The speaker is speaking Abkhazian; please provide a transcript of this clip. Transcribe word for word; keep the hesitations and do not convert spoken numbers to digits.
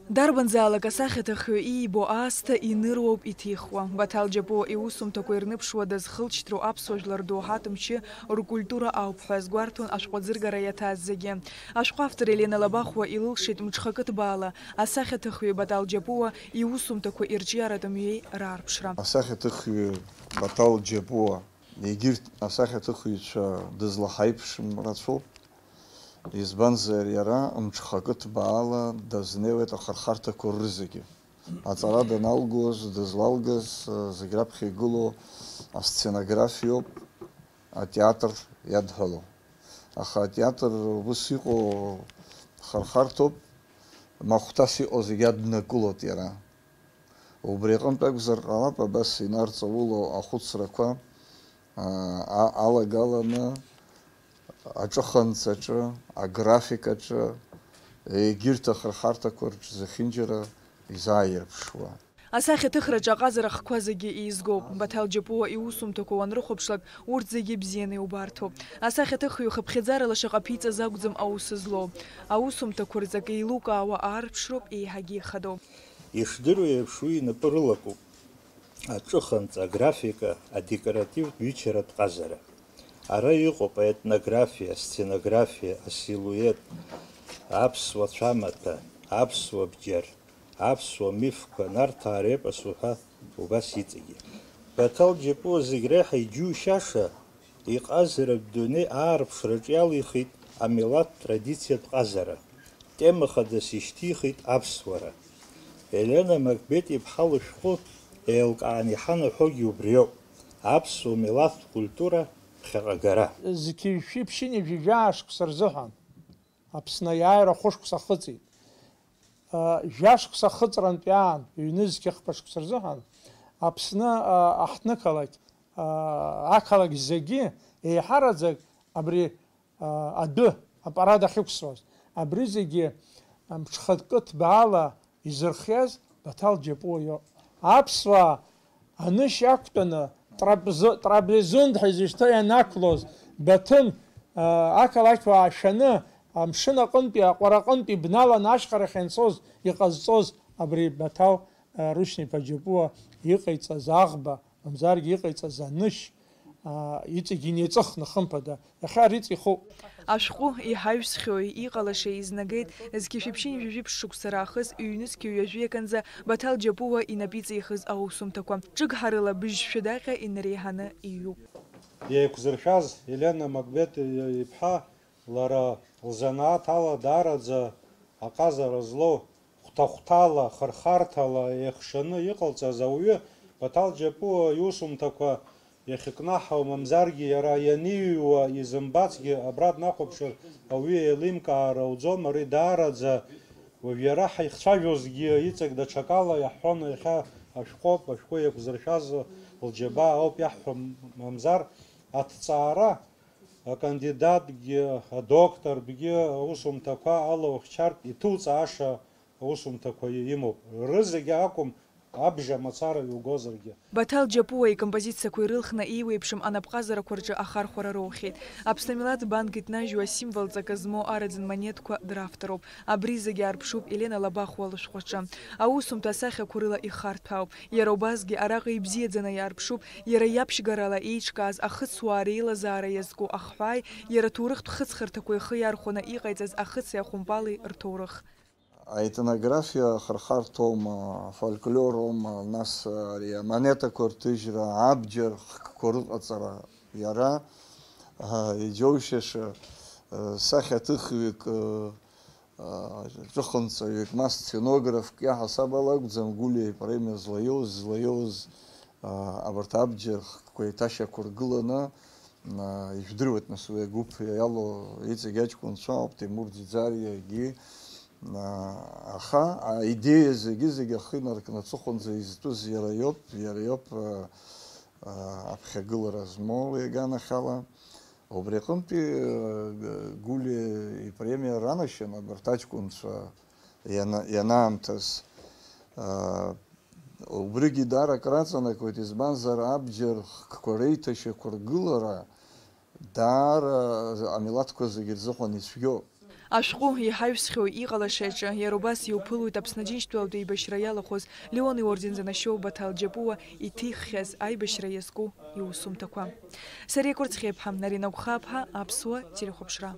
Дарбанзаалак асахьаҭыхҩы иибо аасҭа иныруоуп иҭихуа. Баҭал Џьапуа иусумҭақәа ирныԥшуа дазхылҵшьҭроу аԥсуа жәлар доуҳа ҭымчы ркультура ауп ҳәа азгәарҭон ашәҟәы аӡыргара иаҭааз зегьы. Ашәҟәы автор Елена Лабахәуа илылшеит мҽхакы ҭбаала асахьаҭыхҩы Баҭал Џьапуа иусумҭақәа ирҿиаратә мҩеи раарԥшра. Асахьаҭыхҩы Баҭал Џьапуа егьырҭ асахьаҭыхҩцәа дызлаҳаиԥшым рацәоуп. Избанзар, иара мҽхакы ҭбаала дазнеиуеит ахырхарҭақәа рызегьы. Аҵара даналгоз, дызлалгаз, зегь раԥхьа игылоу асценографиоуп, атеатр иадҳәалоу. Аха атеатр ус иҟоу хырхарҭоуп, махәҭас иҟоу зегь аднакылоит иара. Убри аҟынтә акәзар ҟалап, абас инарҵаулоу ахәыцрақәа, аа, а-, алагаланы аҿыханҵаҿы, аграфикаҿы, егьырҭ ахырхарҭақәа рҿы зехьынџьара изааирԥшуа. Асахьаҭыхраҿы аҟазара ахқәа зегьы еизгоуп. Баҭал Џьапуа иусумҭақәа уанрыхәаԥшлак, урҭ зегьы бзианы иубарҭоуп. Асахьаҭыхҩы хыԥхьаӡарала шаҟа ԥиҵаз акәӡам аус злоу. Аусумҭақәа рҵак еилукаауа аарԥшроуп еиҳагьы ихадоу. Ишдыру еиԥш, уи инапы рылакуп аҿыханҵа, аграфика, адекоративтә ҩычаратә ҟазара. Ара иҟоуп аетнографиа, асценографиа, асилует, аԥсуа цәамаҭәа, аԥсуа бџьар, аԥсуа мифқәа, Нарҭаа репос уҳәа убас иҵегьы. Баҭал Џьапуа зегь реиҳа иџьушьаша иҟазаратә дунеи аарԥшраҿ иалихит амилаҭ традициатә ҟазара. Тема хадас ишьҭихит аԥсуара. Елена Макбет-иԥҳа лышәҟәы еилкааны иҳанаҳәогьы убриоуп, аԥсуа милаҭтә культура ԥхьаҟагара. Зқьи жәшәи ԥшьынҩажәи жәаа шықәса рзыҳәан Аԥсны аиааира хәышықәса ахыҵит. Жәа шықәса ахыҵрантә иаан, ҩнызқьи хԥа шықәса рзыҳәан, Аԥсны аҳҭнықалақь, ақалақь зегьы еиҳараӡак абри адәы апарад ахьықәсуаз, абри зегьы мҽхакы ҭбаала изырхиаз Баҭал Џьапуа иоуп. Аԥсуаа анышь ақәтәаны, Трапз-, Траблезунд ҳәа изышьҭоу ианақәлоз, Баҭым, ақалақь уаа шәаны, амшын аҟынтәи, аҟәара аҟынтәи бналаны ашьхарахь ианцоз, иҟазҵоз абри Баҭал Рушьни-иԥа Џьапуа иҟаиҵаз аӷба, мамзаргьы иҟаиҵаз анышь, аа, иҵегь инеиҵыхны, хымԥада, иахьа ари иҵихуп. Ашәҟәы иҳаҩсхьоуи иҟалашеи изнагеит, зқьи жәшәи ԥшьынҩажәи жәиԥшь шықәса раахыс ҩнызқьи ҩажәи аканӡа Баҭал Џьапуа инапы иҵихыз аусумҭақәа. Ҿыгҳарыла быжьшәа даҟьа инареиҳаны иҩуп. Еиқәзыршәаз Елена Макбет-иԥҳа лара лзанааҭ ала даараӡа аҟазара злоу, хәҭа-хәҭала, хырхарҭала еихшаны иҟалҵаз ауаҩы Баҭал Џьапуа иусумҭақәа иахькнаҳау, мамзаргьы иара ианиҩуа изымбацгьы абра днахәаԥшыр ауаҩы еилимкаар ауӡом, ари даараӡа уажә иара ҳаихцәажәозгьы иҵегь даҽакала иаҳҳәон, иахьа ашәҟәоуп, ашәҟәы еиқәзыршәаз лџьабаа ауп иаҳҳәо, мамзар аҭҵаара акандидатгьы, адоктортәгьы аусумҭақәа алоухьчартә иҭуҵааша аусумҭақәа имоуп. Рызегьы акәым, абжа мацара иугозаргьы. Баҭал Џьапуа икомпозициақәа ирылхны еиуеиԥшым анапҟазарақәа рҿы ахархәара роухьеит. Аԥсны амилаҭ банк иҭнажьу асимвол ҵакы змоу араӡын монетқәа дравторуп. Абри зегьы аарԥшуп Елена Лабахәуа лышәҟәаҿы. Аусумҭа асахьақәа рыла ихарҭәаауп. Иара убасгьы араҟа ибзиаӡаны иаарԥшуп иара иаԥшьгарала еиҿкааз ахыцуаа реилазаара иазку ахҳәааи, иара аҭоурыхтә хыҵхырҭақәа ихы иархәаны иҟаиҵаз ахыци ахәымпали рҭоурых. Аетнографиа ахырхарҭоума, афольклорума, нас ари амонетақәа рҭыжьра, абџьар хкқәа рыҟаҵара, иара, а, иџьоушьаша, а, сахьаҭыхҩык, а, ҿыхынҵаҩык, ма сценографк иаҳасаб ала акәӡам Гәлиа ипремиа злаиоуз, злаиоуз, а, абарҭ абџьар хкқәа еиҭашьақәыргыланы, а, ижәдыруеит, нас, уи агәыԥ иалоу иҵегь аҷкәынцәа ауп, Ҭемур Ӡиӡариагьы, а, аха аидеиа зегьы-зегьы ахы инаркны аҵыхәанӡа изтәыз иара иоуп, иара иоуп, а, а, аԥхьагылара змоу уи аганахьала. Убри аҟынтәи, э, Гәлиа ипремиа ранашьан абарҭ аҷкәынцәа иана-, ианаамҭаз, э, убригьы даара акраҵанакуеит, избанзар, абџьар хкқәа реиҭашьақәыргылара даара амилаҭқәа зегьы рзыҳәан ицәгьоуп. Ашәҟәы иҳаҩсхьоу иҟалашеи аҿы иара убас иуԥылоит Аԥсны Аџьынџьтәылатә еибашьра иалахәыз Леон иорден занашьоу Баҭал Џьапуа иҭиххьаз аибашьра иазку иусумҭақәа. Сариа Кәырцхиаԥҳа, Нарина Гәхааԥҳа, Аԥсуа телехәаԥшра.